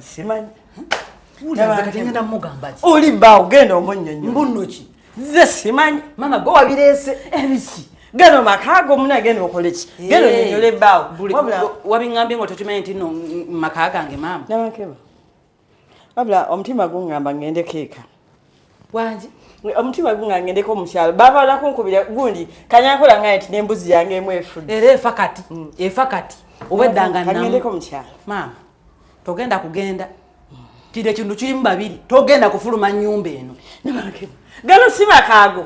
Simanyi. Wulira nze kati ngenda mugamba ki? Oli bbaawo, genda omunnyonnyola. Mbunno ki? Nze simanyi. Maama gwe wabireese. Ebiki? Gano maka go muna, genda okole ki? Genda onyonnyole ebbaawo. Wabula Wabiŋŋambye nga tokimanyi nti nno maka gange maama. Nabankema, wabula omutima guŋŋamba ŋŋendeko eka. Wangi? Omutima guŋŋamba ŋŋendeko mu kyalo. Baabala kunkubira gundi kanyankola ŋŋaye nti n'embuzi yange emu efudde. Era efa kati, efa kati. Obwedda nga nnamu. Kaŋŋendeko mu kyalo. Maama, togenda kugenda. Kino ekintu kirimu babiri, togenda kufuluma nnyumba eno. Nabankema, gano si makaago,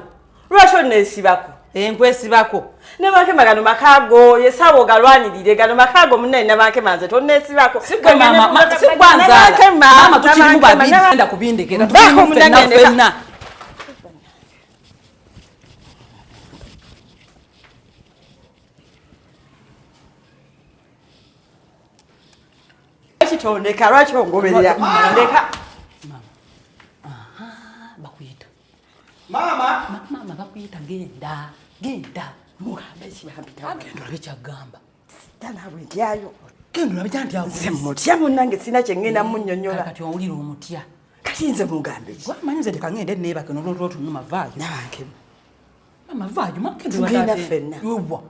lwaki onneesibako? Enkwesibako. Nabankema, gano makaago, yesaawa ogalwanirire. Gano makaago munnaye. Nabankema, nze tonneesibako. Sigwe maama, sigwa nzaala. Maama, tukirimu babiri, genda kubindekera. Baako Tukirimu ffenna munnange, ndeka. ffenna. Lwaki tondeka? Lwaki ongoberera? Ndeka. Bakuyita. Maama! Maama, bakuyita, genda, genda. Mugambe kibampita. Genda olabe kyagamba. Tanaabwe ntyayo. Genda olabe kyanti. Nze mutya munnange, sina kye ŋŋenda munnyonnyola. Kati owulira omutya. Kati nze mugambe ki? Gwamanyi nze teka ngende neebake nolwolwo tunuma, vaayo. Nabankema. Maama, vaayo. Tugenda ffenna. Wewa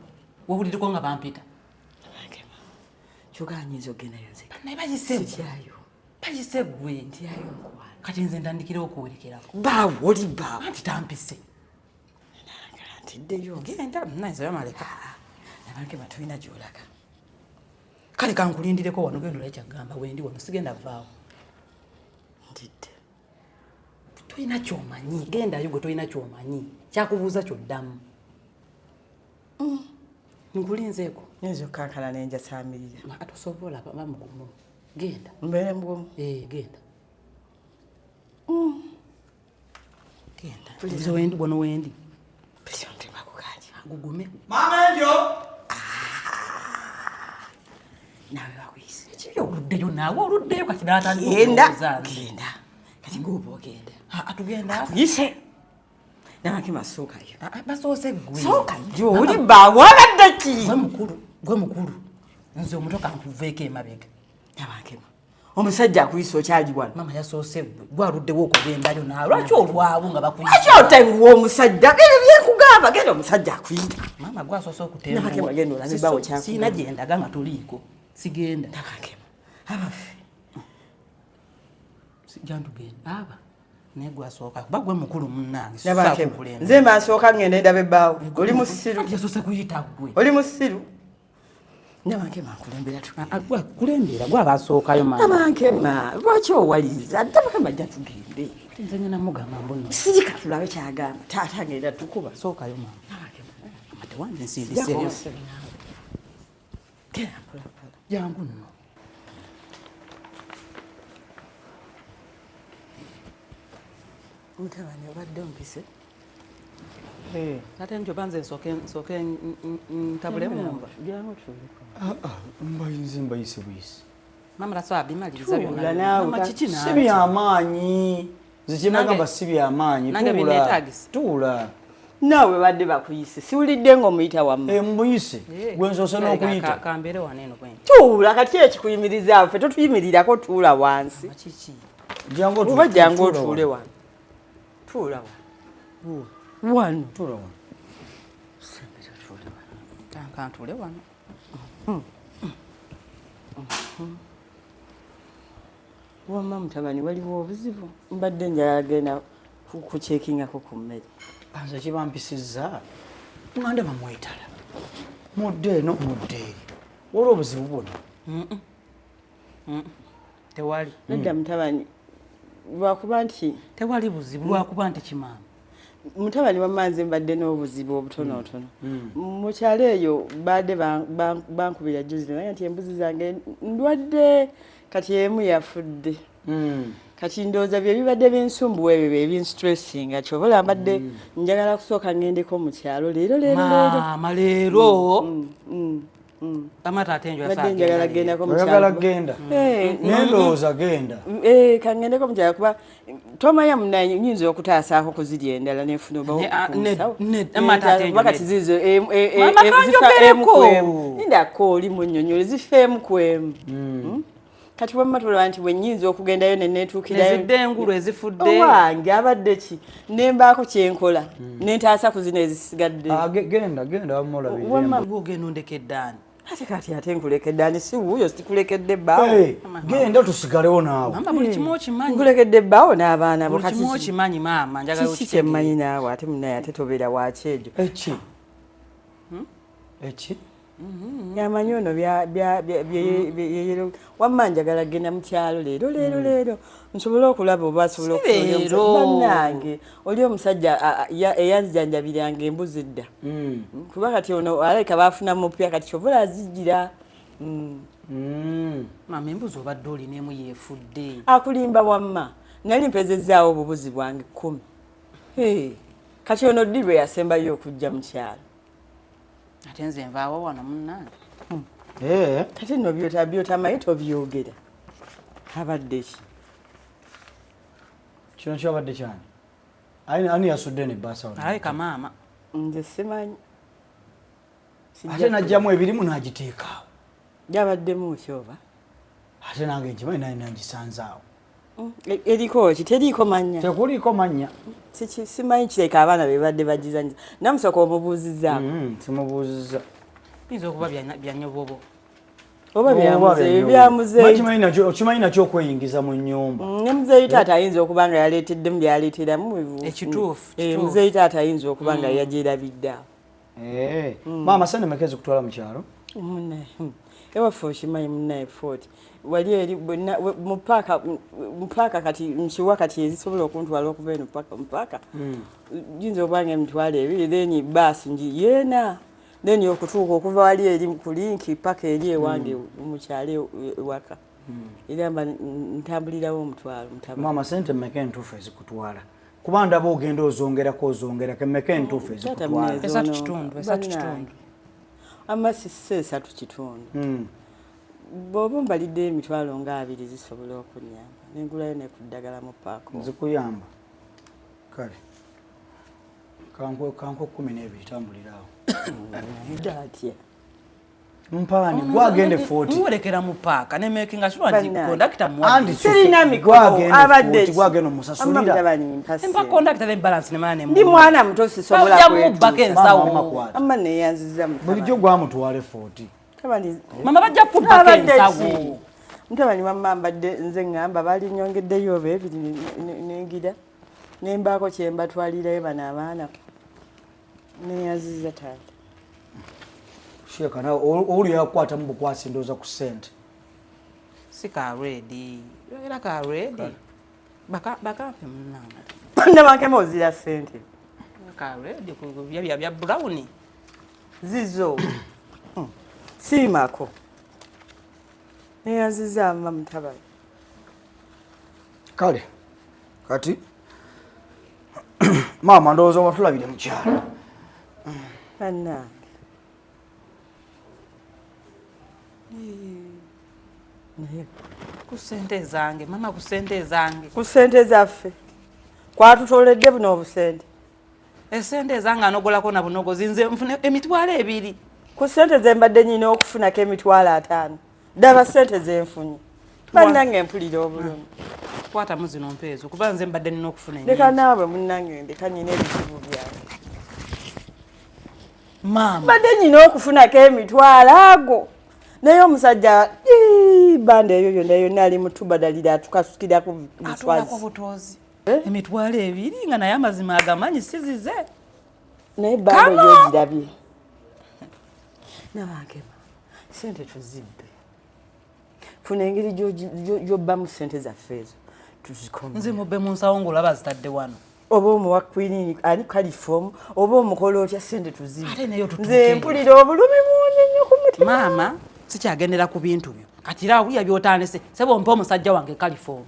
wawulireko nga bampita. Nabankema, kyokka nyinza okugendayo nzeka. Naye bayise gwe. Sityayo. Bayise gwe. Ntyayo nkwano. Kati nze ndandikira okuwerekerako. Baawo, oli baawo. Anti tampise. Ntiddeyo. Genda nayinza yamaleka. Nabankema, tulina gy'olaga. Kale kankulindireko wano, genda olabe kyagamba. Wendi wano, sigenda vaawo. Ntidde. Tolina kyomanyi, gendayo gwe, tolina kyomanyi, kyakubuuza kyoddamu. Nkulinzeeko. Nyinza okukankana nenjasaamirira. Tosobola, ba mugumu, genda. Mbeere mugumu. Eh, genda, genda. Nze wendi wano, wendi. Pulira omutima gukanyi. Gugume. Maama Enjo! Naawe bakuyise. Kibi oluddeyo naawe, oluddeyo kati natandika Genda. okulowooza nze. Genda kati, gwoba ogenda. Ah, tugenda. Akuyise. Nabankema, sookayo. Ah, ah, basoose gwe. Sookayo, oli bbaawo, abadde ki? Gwe mukulu, gwe mukulu, nze omuto kankuveeko emabega. Nabankema, omusajja akuyise, okyali wano. Maama, yasoose gwe, gwe aluddewo okugendayo naawe. Lwaki olwawo nga bakuyise? Lwaki otenguwa omusajja? Ebyo byekugamba, genda, omusajja akuyita. Maama, gwe asoose. Nabankema, genda olabe bbaawo kyakugamba. Siina gyendaga nga toliiko, sigenda. Nabankema, abaffe. Jantugenda aba naye gwe asooka kuba gwe mukulu munnange. Nabankema, nze mbasooka ngenda endaba ebbaawo? Oli musiru. Yasoose kuyita gwe. Oli musiru. Nabankema, nkulembera tu. Gwe kulembera, gwe aba asookayo maama. Nabankema, lwaki owaliriza? Nabankema, jja tugende. Nze ngenda mugamba mbuno. Sirika, tulabe kyagamba. Taata ngenda tukuba. Sookayo maama. Ama tewange nsindiseeyo. Genda mpolampola. Jangu nno. Mutabani, obadde ompise? Ate nti oba nze nsooke ntabule munva. Jangu tuuleko. Mbayinze mbayise buyisi. Maama tasobola bimaliriza Tuula byonna. naawe. Maama, kiki Si nanti? byamaanyi, nze kyembagamba Nange- si byamaanyi. nange Tuula. binneetaagisa. Tuula. Naawe badde bakuyise, siwulidde ng'omuyita wamma. Eh, muyise gwe nsoose n'okuyita. Kambeere wano eno bwenti. Tuula. Kati ekikuyimiriza? Ffe totuyimirirako, tuula wansi. Kiki? Jangu Oba jangu tuula otuule wano. wano, tuula wano, wano. Tuula wano. Kantuule wano. Wamma mutabani, waliwo obuzibu? Mbadde njagala genda kukyekingako ku mmere. Nze kibampisizza nga ndaba mwetala, mudde eno, mudde eri, waliwo obuzibu bwonna? Tewali. Nedda mutabani, lwakuba nti Tewali buzibu, lwakuba nti kimaama. Mutabani wamma, nze mbadde n'obuzibu obutonotono mu kyalo eyo. Badde bankubira juzi naye nti embuzi zange ndwadde, kati emu yafudde. Kati ndowooza bye bibadde binsumbuwa, ebyo bye binstressinga. Kyobola mbadde njagala kusooka ngendeko mu kyalo leero leero leero. Maama, leero? Mama, taata enjo. Mbadde njagala gendako mu Oyagala kyalo. genda? Eh. Nendowooza genda. Eh, kangendeko mu kyalo kuba tomanya munaye, nyinza okutaasaako kuzirya endala nenfuna oba Mama, taata enjo. kati zizo Mama, zifa emu kanjogereko. ku emu. Lindako, oli munnyonnyole, zifa emu ku emu. Kati wamma tolaba nti bwe nnyinza okugendayo ne neetuukirayo Nezidda engulu ezifudde. Owange abadde ki, ne mbaako kye nkola ne ntaasa ku zino ezisigadde. Ah, genda genda wamma. Wamma. Gwe ogenda ondekedde ani? Ate kati ate nkulekedde ani? Si wuuyo, sikulekedde bbaawo. Genda tusigalewo naawe. Maama, buli kimu okimanyi. Nkulekedde bbaawo n'abaana bo. Buli kimu okimanyi maama, njagala Kiki okitegeere. kyemmanyi naawe? Ate munaye, ate tobeera wakyejo. Eki eki? Yamanyi ono wamma njagala genda mu kyalo leero leero leero nsobole okulaba oba asobola Si okufuna oli leero. Bannange, oli omusajja eyanzijanjabiranga embuzi dda, kuba kati ono alabika baafuna mupya, kati kyova azijjira. Maama, embuzi obadde olina emu yeefudde. Akulimba wamma, nali mpezezzaawo obubuzi bwange 10. Hey, kati ono ddi lwe yasembayo okujja mu kyalo? Ate nze nvaawo wano munnange. Kati nno byotamanyi tobyogera. Abadde ki? Kino kyabadde kyani? Ani yasudde nebbaasa wano? Alabika maama. Nze simanyi. Ate najjamu ebirimu n'agiteekaawo. Gyabaddemu ki oba? Ate nange nkimanyi, naye nangisanzaawo. Eriko ki? Teriiko mannya? Tekuliiko mannya. Simanyi, kireka abaana be badde bagizanyiza. Namusooka omubuuzizaako? Simubuuzizza. Biyinza okuba bya nyobobo. Oba byamuzeeyi, byamuzeeyi. Okimanyi nakyo okweyingiza mu nnyumba. Ne muzeeyi taata ayinza okuba nga yaleeteddemu byaleeteramu. Ekituufu, kituufu. Muzeeyi taata ayinza okuba nga yagyerabidde awo. Maama, sente meka ezikutwala mu kyalo? Munnaye, ewaffe okimanyi munnaye, Fort wali eri mu paaka, mu paaka kati nkiwa kati ezisobola okuntwala okuva eno paka mu paaka giyinza okuba nga 20,000, then baasi ngi yeena, then okutuuka okuva wali eri ku Link paka eri ewange mu kyalo ewaka, era mba ntambulirawo 50 mutabani. Maama, sente meka entuufu ezikutwala? Kuba ndaba ogenda ozongerako ozongerako. Emeka entuufu ezikutwala? Muneze Esatu ono, kitundu, esatu bannange. kitundu. Ama si 3 kitundu. Bw'oba ombaliddeyo 20,000 zisobola okunyamba nengulayo ne ku ddagala mu paaka. Zikuyamba. Kale kankwe 12, tambuliraawo. Atya? Mpaani gwagende 40. Muwerekera mu paaka ne making sure nti Bannange. kondakita Andi Sirina mikono. gwagende Abadde 40 ki? gwagenda Amma omusasulira. mutabani, mpa Mpa ssente. kondakita then balance ne mana. Ndi mwana muto, sisobola Bajja mubbako kwetuusa. ensawo. Maama, kwata. Amma neyanziza mutabani. Bulijjo gwamutwale 40. Mutabani. Mama, bajja kubbako Abadde ensawo. ki? Mutabani wamma, mbadde nze ŋŋamba balinyongeddeyo oba ebiri nengira nembaako kyembatwalirayo bano abaana. Neyanziza taata. Sheeka nawe owuli yakukwatamu bukwasi, ndowooza ku ssente. Si ka ready. Era ka ready. Bakampe munnange. Nabankema ozira ssente. Ka ready ku bya bya bya brown. Zizo. Siimako, neyanziza amma mutabani. Kale kati maama, ndowooza watulabire mu kyalo. Bannange. Naye Ku ssente zange, mama, ku ssente zange. Ku ssente zaffe kwatutoledde buno obusente. Esente ezange anogolako na bunogozi, nze nfune 20,000. Ku ssente ze mbadde nyina okufunako 50,000, ddaba ssente zenfunye. Bannange, mpulira obulumi. Kwatamu zino mpeezo, kuba nze mbadde nina okufuna Leka ennyingi. naawe munnange, ndeka, nyina ebizibu byange. Maama. Mbadde nyina okufunako emitwalo ago, naye omusajja ii, banda eyo yonna yonna ali mutubadalira, atukasukirako Atulako buswazi. butozi 20,000 nga naye amazima agamanyi sizize. Naye banda gyogirabye, nabankema, sente tuzibbe. Funa engeri gyobbamu sente zaffe ezo, tuzikome. Nze mubbe mu nsawo ng'olaba zitadde wano? Oba omuwa kwinini ani kalifoomu, oba omukola otya, sente tuzibbe. Ate naye otutuuke Nze eyo. mpulira obulumi mungi nnyo ku mutima. Maama, sikyagendera ku bintu byo kati era awulira byotandise. Sebo, mpa omusajja wange kalifoomu,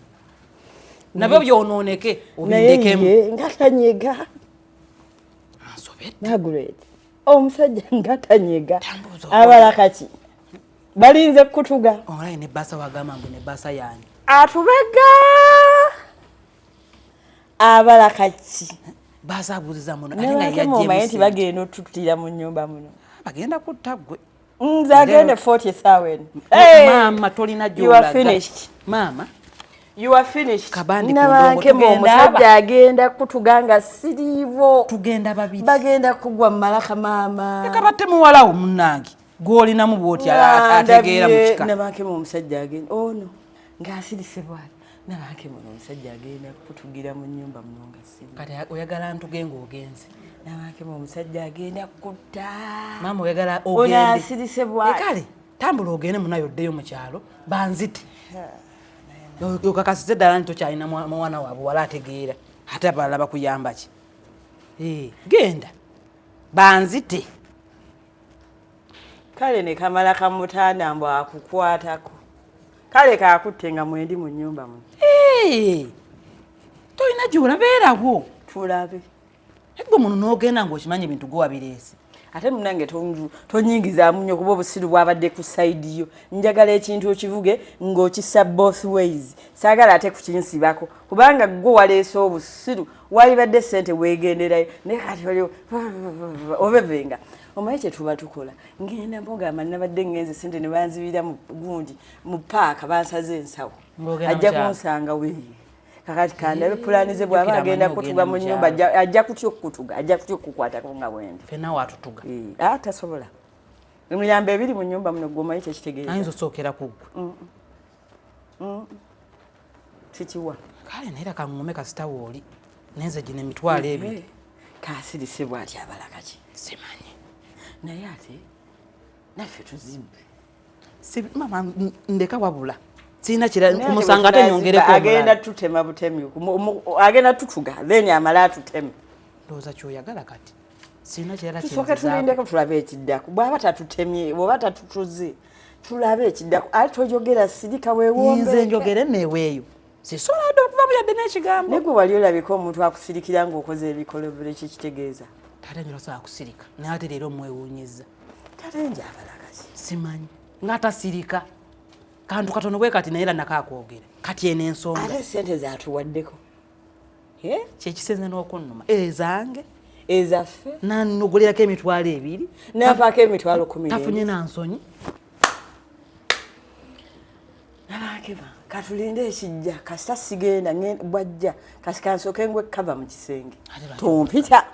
nabyo byonooneke. Naye Obindekemu. ye nga tanyega. Ansobedde. Margaret, omusajja nga tanyega. Tambuuza. Abala kaki balinze kutuga. Olaye ne basa wagamba mbu ne basa yange. Atubega, abala kaki. Basa abuuziza muno ate nga nabankema, omaye nti yajjemu. bagenda otututira mu nnyumba muno. Bagenda kutta ggwe. Nze agende 40 essaawa eno. Maama tolina gy'olaga. Maama. You are finished. Kabandi Nabankema omusajja agenda kutuga nga siriiwo. Tugenda babiri. Bagenda kugwa mu malaka maama. Leka batte muwala wo munnange. Gw'olinamu bw'oti ategeera mu kika. Nabankema omusajja agenda. Ono ng'asirise bw'ati. Nabankema ono omusajja agenda kutugira mu nnyumba muno nga siriiwo. Kati oyagala ntuge ng'ogenze. Nabankema omusajja agenda kutta. Maama oyagala ogende. Ono asirise bw'ati. Kale tambula ogende munayo oddeyo mu kyalo banzite. Okakasize ddala nti tokyalina mwana waabwe wala ategeera ate abalala bakuyamba ki? Genda banzite. Kale ne kamala kamutanda mbu akukwatako. Kale kakutte nga mwendi mu nnyumba muno. Tolina gy'olabeerawo. Tulabe. Gwe muno n'ogenda ng'okimanyi ebintu gwe wabireese. Ate munnange tonyingizaamu nnyo kuba obusiru bwabadde ku sayidi yo. Njagala ekintu okivuge ng'okissa both ways. Saagala ate kukinsibako kubanga gwe waleese obusiru walibadde ssente weegenderayo naye kati waliwo obevenga. Omanyi kye tuba tukola, ngenda mpogamba nabadde ngenze ssente ne banzibira mu gundi mu paaka bansaze ensawo. Ajja kunsanga weeyo. Kakati kandabe pulaani ze bw'aba agenda kutuga mu nnyumba ajja kutya okukutuga, ajja kutya okukukwatako nga bwendi. Ffenna waatutuga. Tasobola. Emirambo ebiri mu nnyumba muno gwe omanyi kyekitegeeza. Ayinza okusookera ku ggwe. Sikiwa. Kale naye era kaŋŋume kasita wooli. Nenze gino emitwalo ebiri. Kasirise bw'ati abala kaki? Simanyi. Naye ate naffe tuzibbe. Mama ndeka wabula. Sirina kira kumusanga ate nyongereko. Agenda tutema butemi. Agenda tutuga then amala atuteme. Ndowooza ky'oyagala kati. Sirina kirala Tusooke tulindeko tulabe ekiddako. Bw'aba tatutemye, bw'aba tatutuze, tulabe ekiddako. Ate toyogera sirika weewombeeke. Nze njogere neeweeyo. Sisobola dde okuva yadde n'ekigambo. Naye gwe wali olabika omuntu akusirikira ng'okoze ebikolobero ekikitegeeza. Taata nyo tasobola kusirika. Naye ate leero omwewuunyizza. Taata nje abala kaki? Simanyi. Ng'atasirika. Kantu katono bwe kati naye era nako akoogera. Kati eno ensonga. Ate ssente zaatuwaddeko. Kyekisenze n'okunnuma. Ezange. Ezaffe. Nanogulirako emitwalo ebiri. Nampaako emitwalo 10. Tafunye na nsonyi. Nabakeba katulinde ekijja kasita sigenda bwajja kasi kansooke ngwe kava mu kisenge. Tompita.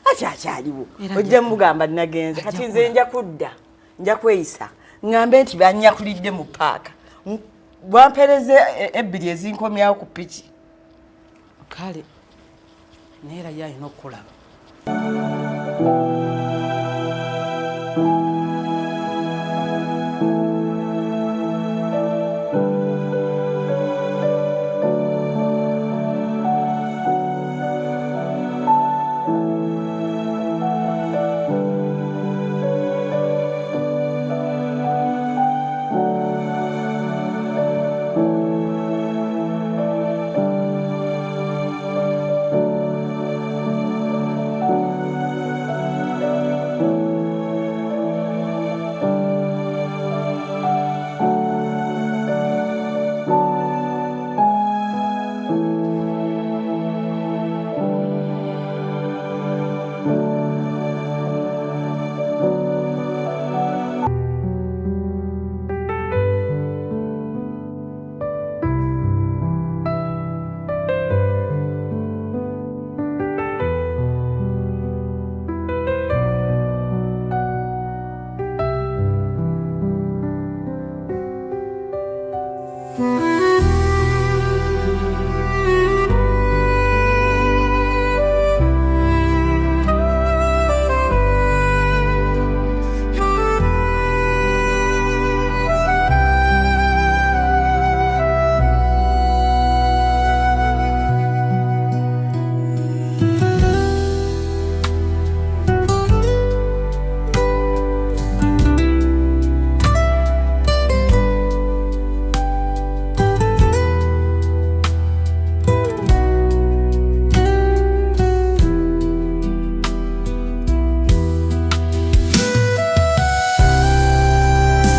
Ati akyaliwo. Ojja mugamba nagenze kati nze nja kudda. Nja kweyisa. Ngambe nti banyakulidde mu paaka. Bwampereze ebbiri ezinkomyawo ku piki. Kale naye era ye alina okukulaba.